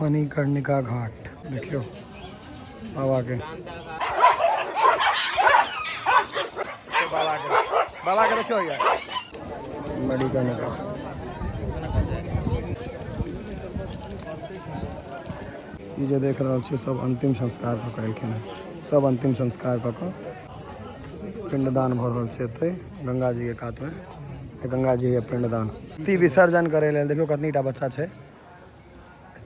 मणिकर्णिका घाट देखियौ बाबा के, बाबा के, बाबा के देखियौ यार मणिकर्णिका। ई जे देख रहल छी सब अंतिम संस्कार कऽ कऽ एलखिन हँ, सब अंतिम संस्कार कऽ कऽ पिंडदान भऽ रहल छै एतै गंगा जी के कात में। गंगा जी के पिंडदान अस्थि विसर्जन करै लेल देखियौ कतनी टा बच्चा छै।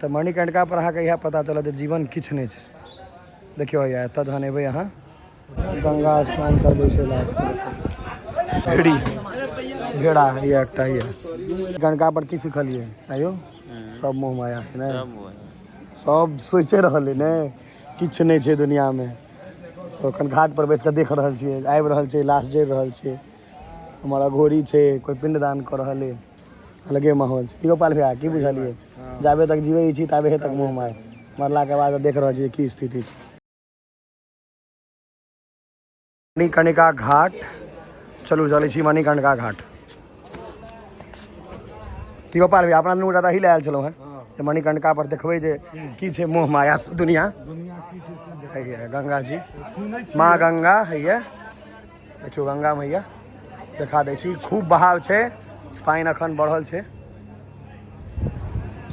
तऽ मणिकर्णिका पर अहाँके इएह पता चलत जे जीवन किछु नहि छै। देखियौ हैया एतऽ जहन एबै अहाँ गंगा स्नान करबै छै लाश के। भेड़ी भेड़ा हैया एकटा हैया। गंगा पर की सिखलियै आयौ? सब मोह माया छै ने, सब सोचि रहल है ने किछु नहि छै दुनियामे। सब एखन घाट पर बैस कऽ देख रहल छियै, आबि रहल छै लाश, जरि रहल छै, हमर अघोरी छै, कोइ पिंडदान कऽ रहल है, अलगे माहौल छै। की गोपाल भैया की बुझलियै? जाबे तक जीबै छी ताबे तक मोह माया, मरलाके बाद देख रहल छियै की स्थिति छै। मणिकर्णिका घाट चलू, चलै छी मणिकर्णिका घाट। की गोपाल भैया अपना दुनू गोटा तऽ एही लए आयल छलहुँ हेँ जे मणिकर्णिका पर देखबै जे की छै मोह माया दुनिया। हैया गंगा जी, माँ गंगा हैया देखियौ गंगा मैया देखा दै छी। खूब बहाव छै, पानि अखन बढ़ल छै।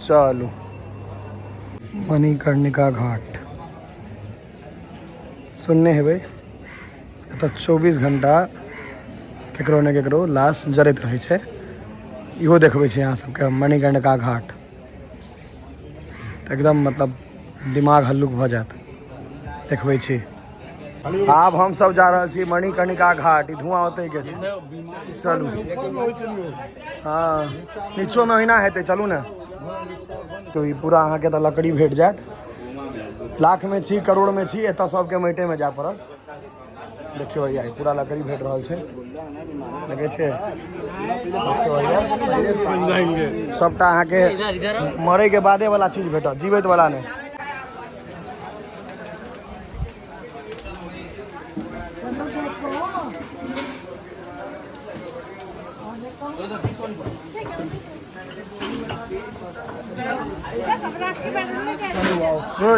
चलू मणिकर्णिका घाट सुनने हेबै, एतऽ 24 घंटा केकरो ने केकरो लाश जरैत रहै छै। इहो देखबै छै अहाँ सबके मणिकर्णिका घाट, तऽ एकदम मतलब दिमाग हल्लुक भऽ जायत। देखबै छी आब हम सब जा रहल छी मणिकर्णिका घाट। ई धुआं ओतै के छै। चलू, हाँ नीचो में ओहिना हेतै, चलू ने। तो ई पूरा अहाँके तऽ लकड़ी भेट जायत। लाख में छी करोड़ में छी, एतऽ सबके माटिए में जाय पड़त। देखियौ भैया पूरा लकड़ी भेट रहल छै, लगै छै। देखियौ भैया सबटा अहाँके मरे के बादे वाला चीज भेटत, जीवैत वाला नहि।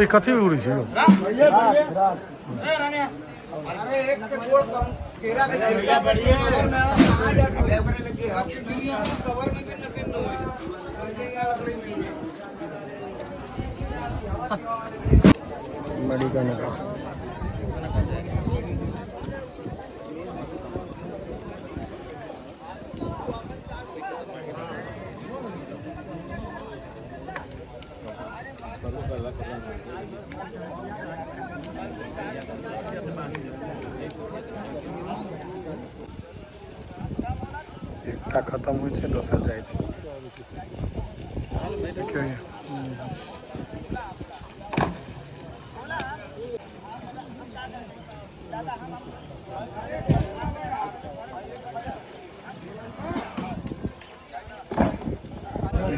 ई कथी उड़ै छै यौ? मणिकर्णिका एकटा खतम होइ छै दोसर जाइ छै। देखियौ ये।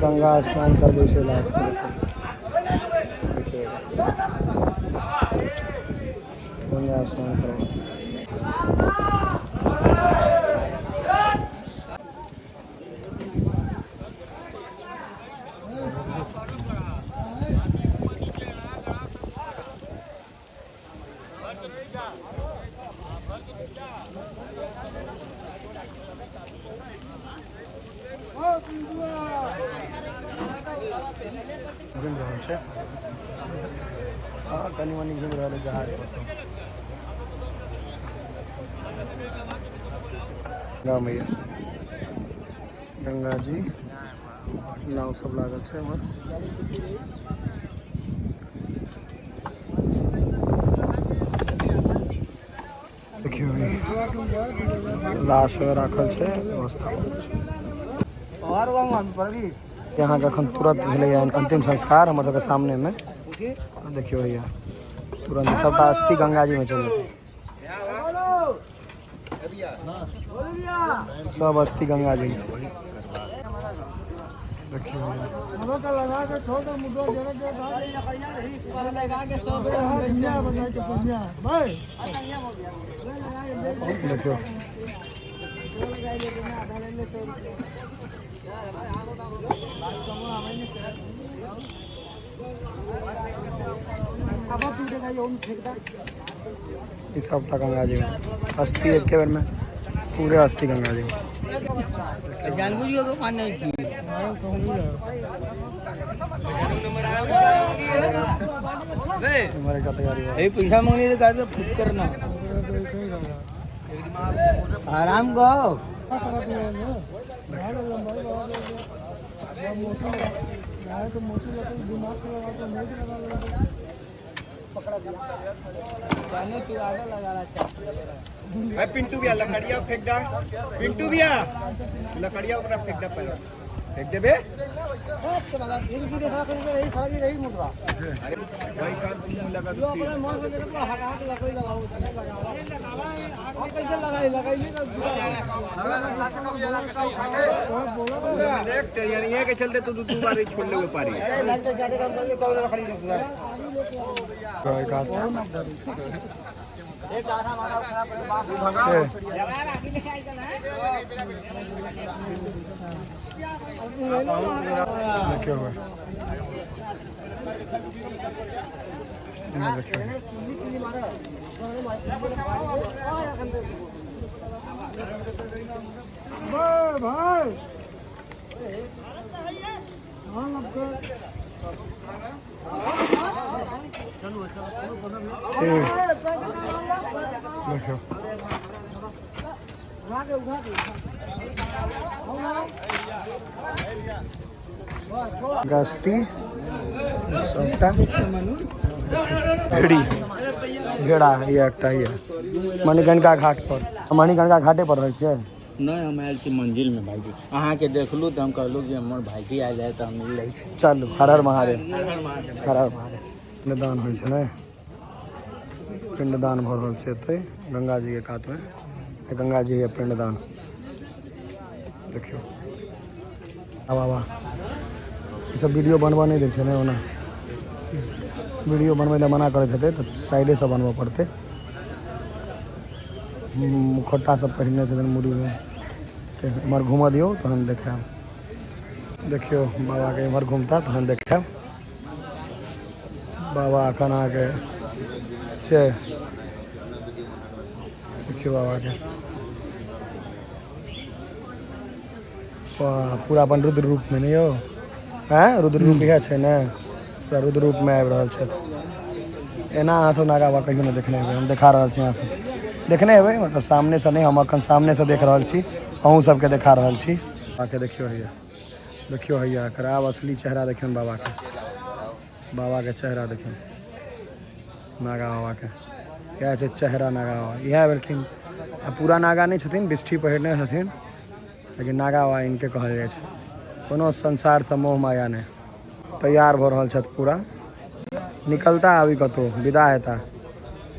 गंगा स्नान करबै छै लाश के। देखियौ गंगा स्नान करबै। घुमि रहल छै, हँ कनि मनि घुमि रहल है जहाज पर सब। गंगा मैया, गंगा जी, नाव सब लागल छै उम्हर। देखियौ लाश राखल छै, व्यवस्था छै। यहाँ के अखन तुरंत भेलै हन अंतिम संस्कार हमर सबके सामने में। देखियौ भैया तुरंत सबटा अस्थि गंगा जी में चलि जेतै, सब अस्थि गंगा जी में। देखियौ भैया देखियौ ई सबटा गंगा जी में अस्थि एके बेर में पूरे अस्थि गंगा जी में। इम्हर एकटा तैयारी भऽ ए पैसा मांगने तो कहते फूट करना आराम करो। पिंटू भैया लकड़िया फेंक दा, पिंटू भैया लकड़िया ऊपर फेंक दा, पहले फेंक दे बे। भाई काम तुम लगा दो। देख तैयारी के चलते तू दू बार छोड़ ले पारी। एक हाथ से देखियो भाई, इधर देखियो। ठीक देखियो। गस्ती सबटा भेड़ी भेड़ा ये एकटा ये मणिकर्णिका घाट पर, मणिकर्णिका घाटे पर रहै छियै? नहीं, हम आयल छी मंजिल में भाईजी। अहाँके देखलू तऽ हम कहलू कि हमर भाईजी आयल जाय तऽ हम मिल लै छी। चलू, हर हर महादेव, हर हर महादेव। पिंडदान होइ छै ने, पिंडदान भऽ रहल छै एतै गंगा जी के कातमे। गंगा जी के पिंडदान देखियौ। आब आबा ई सब वीडियो बनबऽ नहि दै छै ने, ओना वीडियो बनबै लए मना करैत हेतै तऽ साइडेसँ बनबऽ पड़तै। मुखौटा सब पहिरने छथिन मुड़ीमे। एम्हर घूमऽ दियौ तहन देखायब। देखियौ बाबाके एम्हर घुमता तहन देखायब। बाबा एखन अहाँके से देखियौ बाबाके पूरा अपन रुद्र रूपमे नहि यौ, आँय रुद्र रूप इएह छै ने, पूरा रुद्र रूपमे आबि रहल छथि। एना अहाँ सब नागा बाबा कहियो नहि देखने हेबै, हम देखा रहल छी। अहाँ सब देखने हेबै, मतलब सामनेसँ नहि, हम एखन सामनेसँ देख रहल छी, अहूँ सबके देखा रहल छी। बाबाके देखियौ हैया, देखियौ हैया एकर आब असली चेहरा देखियौ बाबाके, बाबाके चेहरा देखियौ नागा बाबाके। इएह छै चेहरा नागा बाबा, इएह भेलखिन। आ पूरा नागा नहि छथिन, बिष्ठी पहिरने छथिन, लेकिन नागा बाबा इनके कहल जाइ छै। कोनो संसारसँ मोह माया नहि। तैयार भऽ रहल छथि पूरा, निकलता अभी कतहु विदा हेता।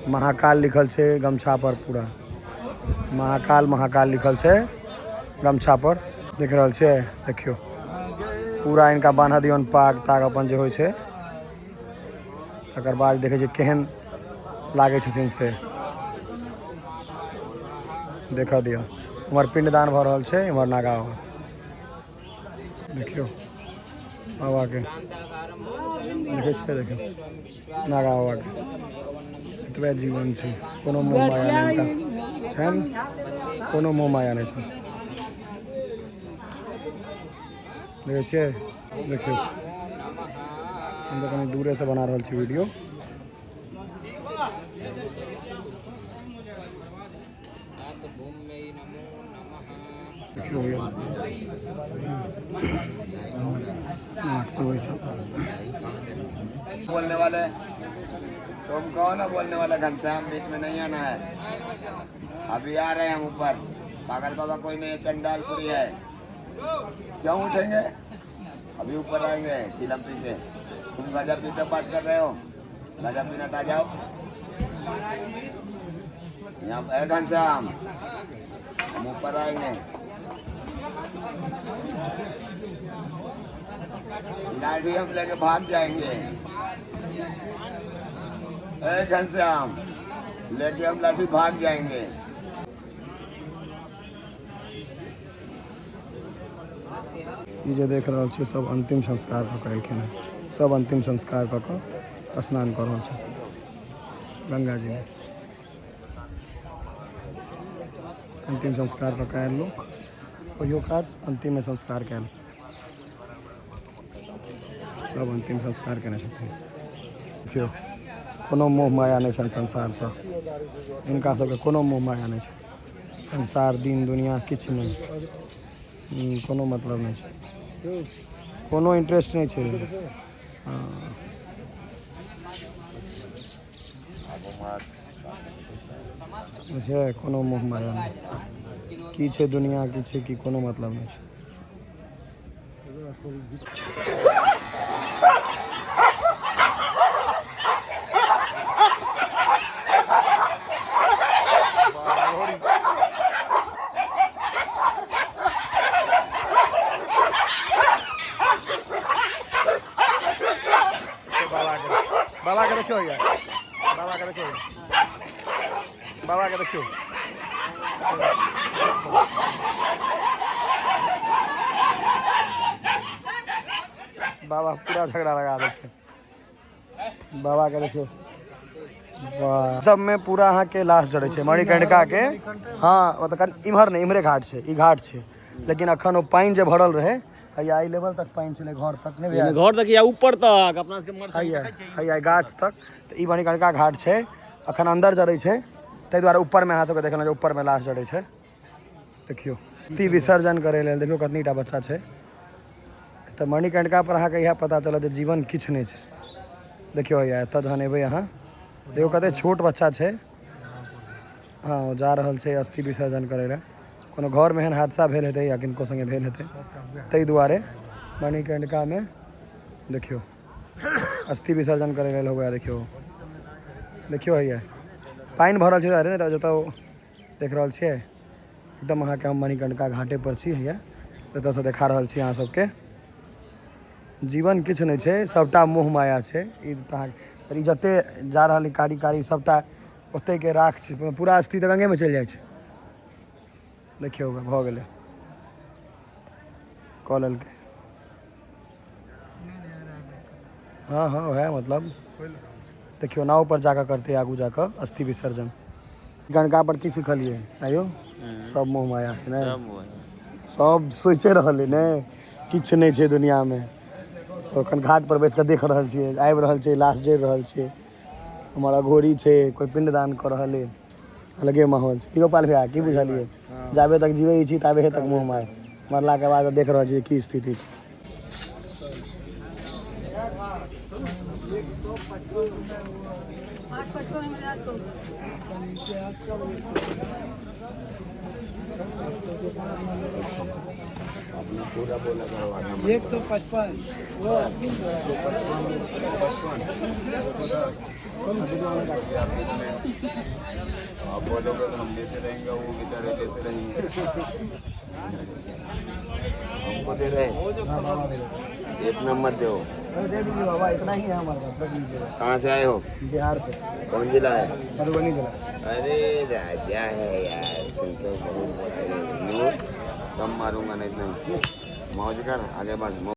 महाकाल लिखल छै गमछा पर, पूरा महाकाल महाकाल लिखल छै गमछा पर, देख रहल छियै। देखियौ पूरा इनका बान्ह दियौन पाग ताग अपन जे होइ छै, तकर बाद देखै छियै केहन लागै छथिन से देखऽ दियौ। उम्हर पिंडदान भऽ रहल छै, इम्हर नागा बाबा। देखियौ बाबाके, देखै छियै, देखियौ नागा बाबाके। एतबे जीवन छै, कोनो मोह माया नहि हिनका छनि, कोनो मोह माया नहि छै। देखै छियै, देखियौ हम तऽ कनि दूरेसँ बना रहल छी वीडियो। देखियौ भैया घाट पर बैसल। बोलने वाले तुम कौन हो बोलने वाला? घनश्याम बीच में नहीं आना है, अभी आ रहे हैं हम ऊपर। पागल बाबा कोई नहीं है, चंडालपुरी है। क्यों उठेंगे? अभी ऊपर आएंगे चिलम पी के। तुम गाजा पीते बात कर रहे हो, गाजा पीना तो आ जाओ यहाँ। ए घनश्याम, हम ऊपर आएंगे, लाठी हम लेके भाग जाएंगे। ए घनश्याम, लेके हम लाठी भाग जाएंगे। ई जे देख रहल छी सब अंतिम संस्कार कऽ कऽ एलखिन हँ, सब अंतिम संस्कार कऽ कऽ स्नान कऽ रहल छथि। गंगा जी में। अंतिम संस्कार कऽ कऽ आयल लोक, ओहियो कात अंतिम संस्कार कयल, सब अंतिम संस्कार केने छथिन। देखियौ कोनो मोह माया नहि छनि संसारसँ, हिनका सबके कोनो मोह माया नहि छै, संसार दिन दुनिया किछु नहि, कोनो मतलब नहि छै, कोनो इंटरेस्ट नहि छै। हँ छै कोनो मोह माया नहि, की छै दुनिया की छै की, कोनो मतलब नहि छै। बाबा के देखियो यार, बाबा के देखियो, बाबा के देखियो। बाबा पूरा झगड़ा लगा देखे, बाबा के देखियो। सब में पूरा अहाँ के लाश जड़े छै मणिकर्णिका के। हाँ मतलब इम्हर नहीं, इम्हरे घाट छै, ई घाट छै, लेकिन अखन ओ पानि जे भरल रहे हैया एहि लेवल तक पानि छलै, घर तक नहि भैया, घर तक या ऊपर तक अपना सबके मर हैया हैया गाछ तक। तऽ ई मणिकर्णिका घाट छै, अखन अंदर जड़ै छै, ताहि दुआरे ऊपर में अहाँ सबके देखलहुँ जे ऊपर में लाश जड़ै छै। देखियौ अस्थि विसर्जन करै लेल देखियौ कतनी टा बच्चा छै। तऽ मणिकर्णिका पर अहाँके इएह पता चलत जे जीवन किछु नहि छै। देखियौ हैया एतऽ जहन एबै अहाँ, देखियौ कते छोट बच्चा छै। हाँ जा रहल छै अस्थि विसर्जन करै लए। कोनो घरमे एहन हादसा भेल हेतै या किनको सङ्गे भेल हेतै, ताहि दुआरे मणिकर्णिकामे देखियौ अस्थि विसर्जन करै लेल हुए। देखियौ देखियौ हैया पानि भरल छै अरे ने, तऽ जतऽ देख रहल छियै एकदम अहाँके हम मणिकर्णिका घाटे पर छी हैया, एतऽसँ देखा रहल छी अहाँ सबके। जीवन किछु नहि छै, सबटा मोह माया छै। ई तऽ ई जते जा रहल कारी कारी सबटा ओतहिके राख छै, पूरा अस्थि तऽ गंगेमे चलि जाइ छै। देखियौ भऽ गेलै, कऽ लेलकै। हाँ हाँ वएह मतलब देखियौ नाव पर जाकऽ करतै आगू जाकऽ अस्थि विसर्जन। गंगा पर की सिखलियै आयो? सब मोह माया छै ने, सब सोचि रहल है ने किछु नहि छै दुनियामे। सब एखन घाट पर बैस कऽ देख रहल छियै, आबि रहल छै लाश जरि रहल छै, हमर अघोरी छै, कोइ पिंडदान कऽ रहल है, अलगे माहौल छै। की गोपाल भैया की बुझलियै? जाबे तक जीबै छी ताबे तक मोह माया, मरलाके बाद देख रहल छियै की स्थिति छै। पूरा बोला करो आगे। 155 आप बोलोगे तो हम लेते रहेंगे, वो बेचारे लेते रहेंगे। हमको दे रहे एक नंबर दो। अरे दे दीजिए बाबा, इतना ही है हमारे पास, रख लीजिए। कहाँ से आए हो? बिहार से। कौन जिला है? मधुबनी जिला। अरे राजा है यार तुम तो, बहुत बड़ा। कम मारूंगा नहीं इतना। मौज कर, आगे बढ़।